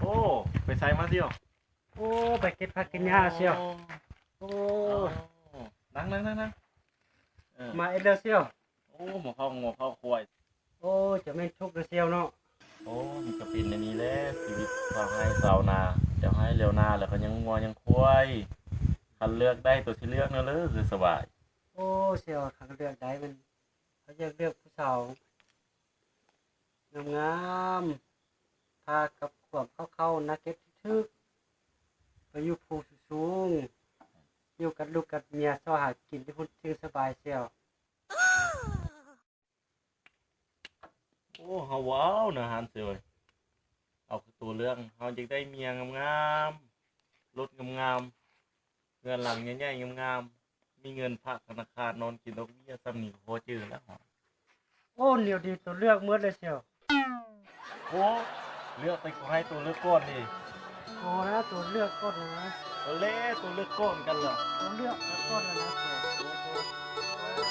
ໂອ້ ໄປໃສມາສ່ຽວ? ໂອ້ ໄປເກັບຜັກເກັບຫຍ້າສ່ຽວ. ໂອ້ ໂອ້ ນັ່ງໆໆ ເອີ ມາອີກແລ້ວສ່ຽວ. ໂອ້ ໝໍເຜົາງົວເຜົາຄວາຍ. ໂອ້ ຈະແມ່ນທຸກເນາະສ່ຽວເນາະ. ໂອ້ ມັນກະເປັນແນວນີ້ແຫຼະ ຊີວິດຊາວໄຮ່ຊາວນາ ແລ້ວໄຮ່ແລ້ວນາ ແລ້ວກະຍັງງົວຍັງຄວາຍ. ຄັນເລືອກໄດ້ ໂຕຊິເລືອກແນວໃດ ຄືສະບາຍ? ໂອ້ ສ່ຽວ ຄັນເລືອກໄດ້ ມັນ ຂ້ອຍຢາກເລືອກຜູ້ສາວງາມໆ ພາກັບຂວບເຂົ້າໆ ໜ້າເກັບຖືກໆ ໄປຢູ່ພູສູງໆ ຢູ່ກັບລູກກັບເມຍ ຊອກຫາກິນຢູ່ພຸ້ນຈຶ່ງສະບາຍສ່ຽວ. ໂອ້ ເຮົາເວົ້ານະ ຫານເຊີຍ ເອົາຄືຕົວເລືອກ ເຮົາຢາກໄດ້ເມຍງາມໆ ລົດງາມໆ ເຮືອນຫຼັງໃຫຍ່ໆ ງາມໆ ມີເງິນຝາກທະນາຄານ ນອນກິນດອກເບ້ຍ ສ່ຳນີ້ກໍພໍຈື່ແລ້ວ. ໂອ້ ແນວດີຕົວເລືອກໝົດເລີຍສ່ຽວ. ໂອ້ ເລືອກໃສ່ກູໃຫ້ຕົວເລືອກກ່ອນເດ. ໂອ້ ນະ ຕົວເລືອກກ່ອນນະ. ເອົາແລ້ວ ຕົວເລືອກກ່ອນກັນລະ. ຕົວເລືອກກ່ອນນະ.